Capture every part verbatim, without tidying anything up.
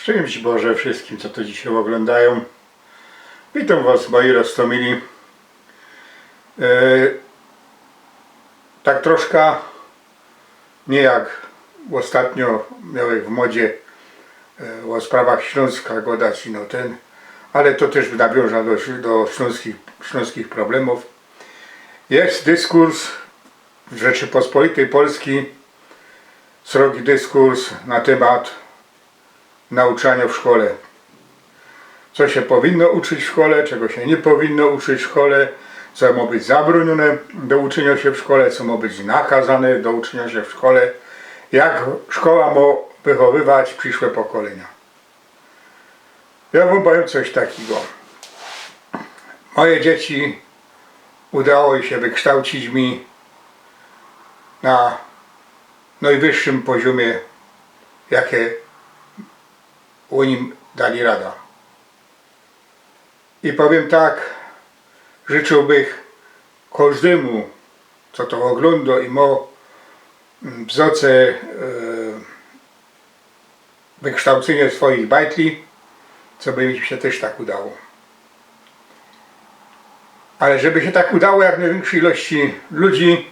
Szczynść Boże wszyjskim, co to dzisiej ôglōndajōm. Witōm was, moji roztōmili. E, tak troszka niy jak ôstatnio miołech w modzie, e, ô sprawach Ślōnska godać, no tyn, ale to tyż nawiōnżã do, do ślōnskich, ślōnskich problemōw. Jest dyskurs w Rzeczypospolitej Polskij, srogi dyskurs na tymat nauczanio w szkole. Co sie powinno uczyć w szkole, czego sie niy powinno uczyć w szkole, co mo być zabrōniōne do uczynio sie w szkole, co mo być nakazane do uczynio sie w szkole, jak szkoła mo wychowywać prziszłe pokolynia. Jŏ wōm powiym coś takigo. Moje dzieci udało sie wykształcić mi na nojwyższym poziōmie, jake ôni dali rada. I powiym tak, życzyłbych kożdymu, co to ôglōndo i mo, mm, wzŏce, e, wykształcynie swojich bajtli, coby im sie tyż tak udało. Ale żeby sie tak udało jak nojwiynkszyj ilości ludzi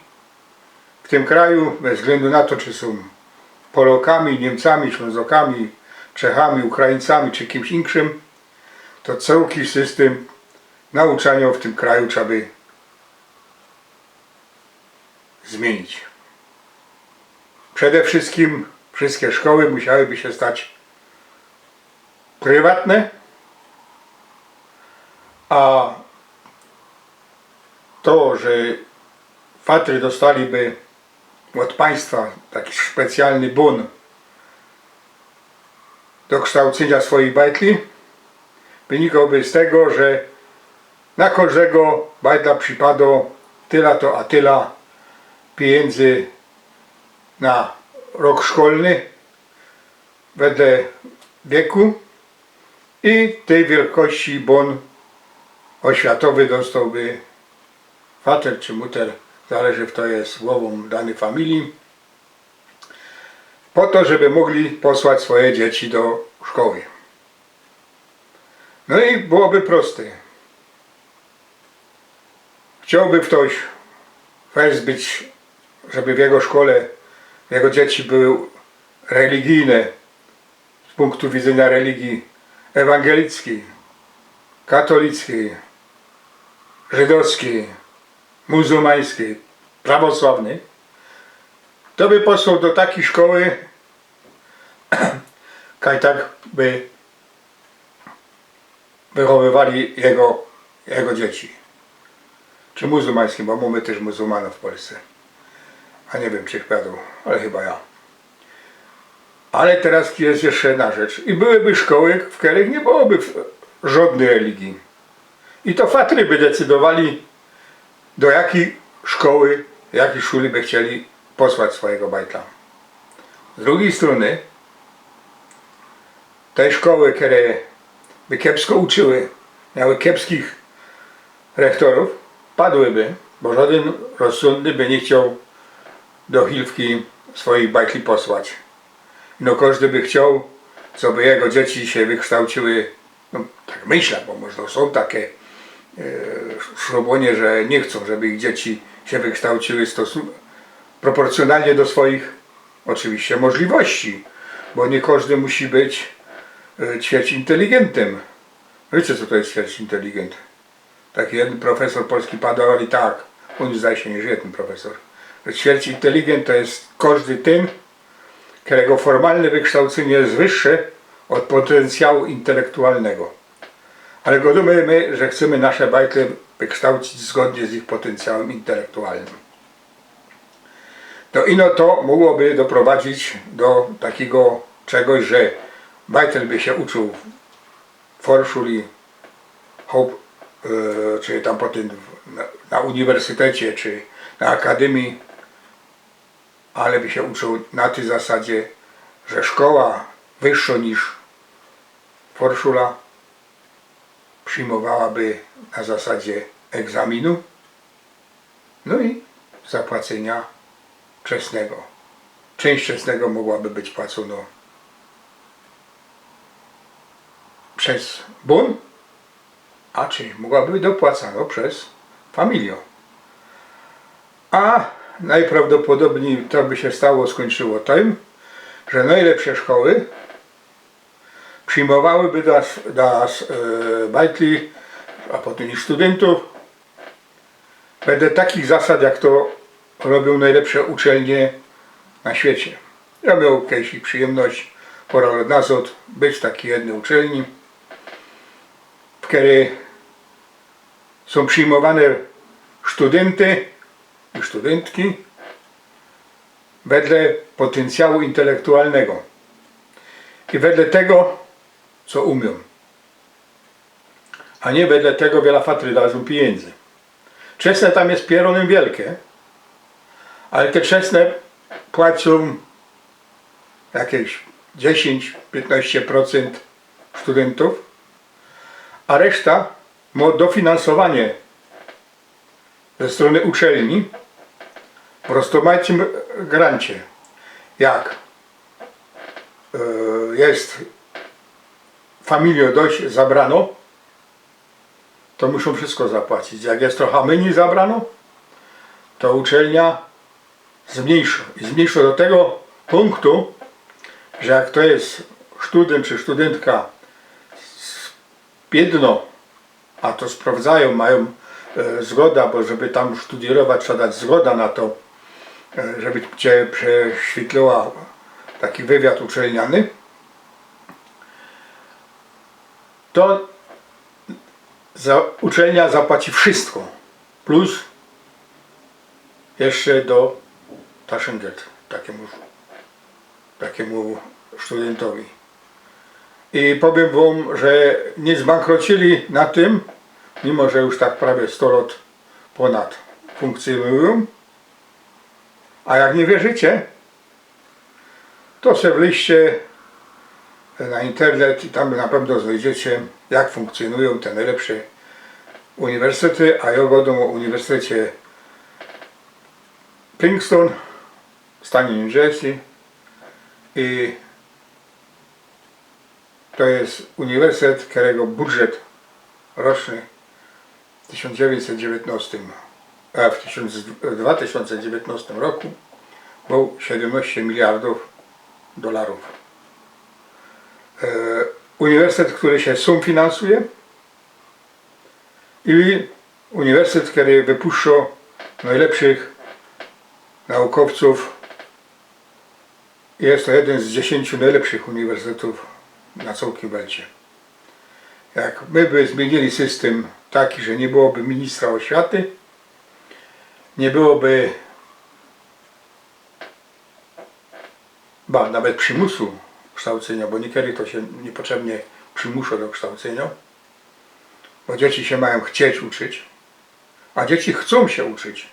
w tym kraju, bez wzglyndu na to, czy sōm Polokami, Niymcami, Ślōnzokami, Czechami, Ukraińcami, czy kimś inkszym, to cołki systym nauczanio w tym kraju trzeba by zmiynić. Przede wszyjskim wszyjske szkoły musiałyby sie stać prywatne, a to, że fatry dostaliby ôd państwa taki specjalny bōn do kształcynia swojich bajtli, wynikołoby z tego, że na kożdego bajtla przipado tyla to a tyla pijyndzy na rok szkolny wedle wieku i tyj wielkości bōn ôświatowy dostołby fater czy muter, zależy, fto je głowōm danyj familije, po to, żeby mogli posłać swoje dzieci do szkoły. No i byłoby proste. Chciołby ftoś wezbyć, żeby w jego szkole jego dzieci były religijne z punktu widzynio religije ewangelickiej, katolickij, żydowskij, muzułmańskij, prawosławnyj, to by posłoł do takij szkoły, kaj tak by wychowywali jego, jego dzieci. Czy muzułmańskij, bo mōmy tyż muzułmanōw w Polsce. A niy wiym, czy ich padōm, ale chyba ja. Ale teroz je jeszcze jedna rzecz. I byłyby szkoły, w kerych niy byłoby w-, żŏdnyj religije. I to fatry by decydowali, do jakij szkoły, jakij szuli by chcieli posłać swojego bajtla. Z drugij strōny, te szkoły, kere by kiepsko uczyły, miały kiepskich rechtorōw, padłyby, bo żŏdyn rozsōndny by niy chcioł do Hilwki swojich bajtli posłać. No, kożdy by chcioł, coby jego dzieci sie wykształciły, no, tak myślã, bo może sōm take, e, szrobōnie, że niy chcōm, żeby ich dzieci sie wykształciły stosun-, proporcjonalnie do swojich, ôczywiście, możliwości, bo niy kożdy musi być, e, ćwierć inteligentem. Wiycie, co to je ćwierć inteligent? Taki jedyn profesōr polski padŏł, ale i tak, ôn już, zdaje sie, niy żyje, tyn profesōr. Że ćwierć inteligent to je kożdy tyn, kerego formalne wykształcynie je wyższe ôd potencjału intelektualnego. Ale godōmy my, że chcymy nasze bajtle wykształcić zgodnie z ich potencjałym intelektualnym. To ino to mogłoby doprowadzić do takigo czegoś, że bajtel by sie uczył w Vorschule, chop, e, czy tam potym na, na uniwersytecie, czy na akademie, ale by sie uczył na tyj zasadzie, że szkoła wyższŏ niż Vorschula przijmowałaby na zasadzie egzaminu, no i zapłacynia czesnego. Czynść czesnego mogłaby być płacōnŏ przez bōn, a czynść mogłaby być dopłacano przez familijõ. A nojprawdopodobnij to by sie stało, skōńczyło tym, że nojlepsze szkoły przijmowałyby do nas, do nas e, bajtli, a potym i sztudyntōw, wedle takich zasad, jak to robiōm nojlepsze uczelnie na świecie. Jŏ mioł kejś przijymność pora lot nazŏd być w takij jednyj uczelni, w kerej sōm przijmowane sztudynty i sztudyntki wedle potencjału intelektualnego i wedle tego, co umiōm, a niy wedle tego, wiela fatry dadzōm pijyndzy. Czesne tam je pierōnym wielke, ale te czesne płacōm jakeś dziesiyńć, piytnŏście procynt sztudyntōw, a reszta mŏ dofinansowanie ze strōny uczelni w roztōmajcym grancie. Jak e, je familijōm dość zabrano, to muszōm wszystko zapłacić. Jak je trocha mynij zabrano, to uczelnia zmyńszŏ. I zmyńszŏ do tego pōnktu, że jak to je sztudynt czy sztudyntka z biydno, a to sprŏwdzajōm, majōm e, zgoda, bo żeby tam sztudiyrować, trzeba dać zgoda na to, e, żeby cie prześwietliła taki wywiad uczelniany, to za, uczelnia zapłaci wszystko, plus jeszcze do Taschengeld takimu, takimu sztudyntowi. I powiym wōm, że niy zbankrocyli na tym, mimo że już tak prawie sto lot ponad funkcjōnujōm. A jak niy wierzycie, to se wleźcie na internet i tam na pewno znojdziecie, jak funkcjōnujōm te nojlepsze uniwersytety, a jŏ gŏdōm ô Uniwersytecie Princeton w stanie New Jersey i to je uniwersytet, kerego budżet roczny w tysiōnc dziewiyńćset dziewiyntnŏstym, e, w tysiōnc, w dwa tysiōnce dziewiyntnŏstym roku bōł siedymnŏście miliardōw dolarōw. E, uniwersytet, kery sie sōm finansuje i uniwersytet, kery wypuszczŏ nojlepszych naukowcōw. Je to jedyn z dziesiyńciu nojlepszych uniwersytetōw na cołkij welcie. Jak my by zmiynili systym taki, że niy byłoby ministra ôświaty, niy byłoby ba, nawet przimusu kształcyniŏ, bo niykerych to sie niypotrzebnie przimuszŏ do kształcyniŏ, bo dzieci sie majōm chcieć uczyć, a dzieci chcōm sie uczyć.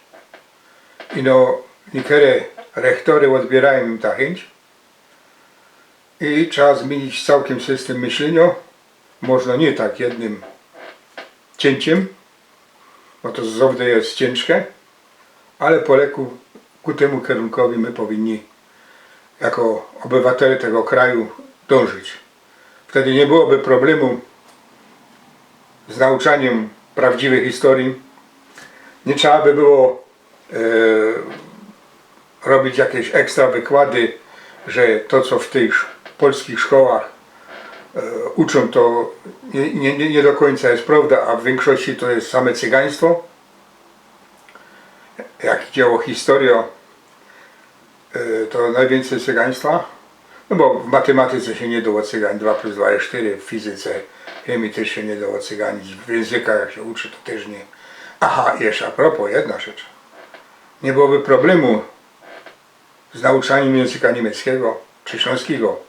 Ino niykere rechtory ôdbiyrajōm im ta chyńć i trzeba zmiynić cołkij systym myślyniŏ. Można niy tak jednym ciynczym, bo to zŏwdy je ciynżke, ale po leku ku tymu kerunkowi my powinni jako ôbywatele tego kraju dōnżyć. Wtedy niy byłoby problemu z nauczaniym prawdziwyj historyje. Niy trzeba by było e, robić jakeś ekstra wykłady, że to, co w tych sz-, polskich szkołach e, uczōm, to niy, niy, niy, niy do kōńca je prŏwda, a w wiynkszości to je same cygaństwo. Jak idzie ô historyjŏ, e, to nojwiyncyj cygaństwa. No bo w matymatyce sie niy dało cygańć, dwa plus dwa je sztyry, w fizyce, chymii tyż sie niy dało cygańć, w jynzykach jak sie uczy, to tyż niy. Aha, jeszcze a propos, jedna rzecz. Niy byłoby problemu z nauczaniym jynzyka niymieckigo czy ślōnskigo,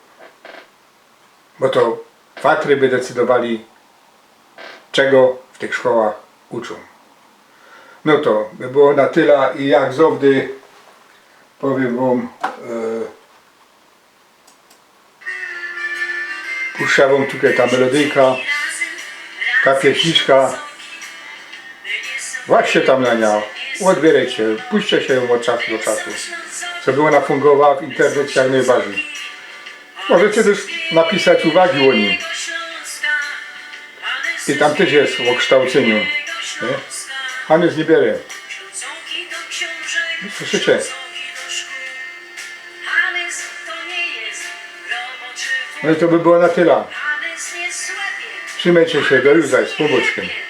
bo to fatry by decydowali, czego w tych szkołach uczōm. No to by było na tela i jak zŏwdy powiym wōm, e, puszczã wōm tukej ta melodyjka, ta pieśniczka. Właśnie tam na niã ôdbiyrejcie, puśćcie sie jōm ôd czasu do czasu, żeby ôna fungowała w internecie jak nojbardzij. Możecie tyż napisać uwagi ô nij. I tam tyż je ô ształcyniu. Niy? Hanys niy biere. Słyszycie? No i to by było na tela. Trzimejcie sie, do jutra z Pōnbōczkiym.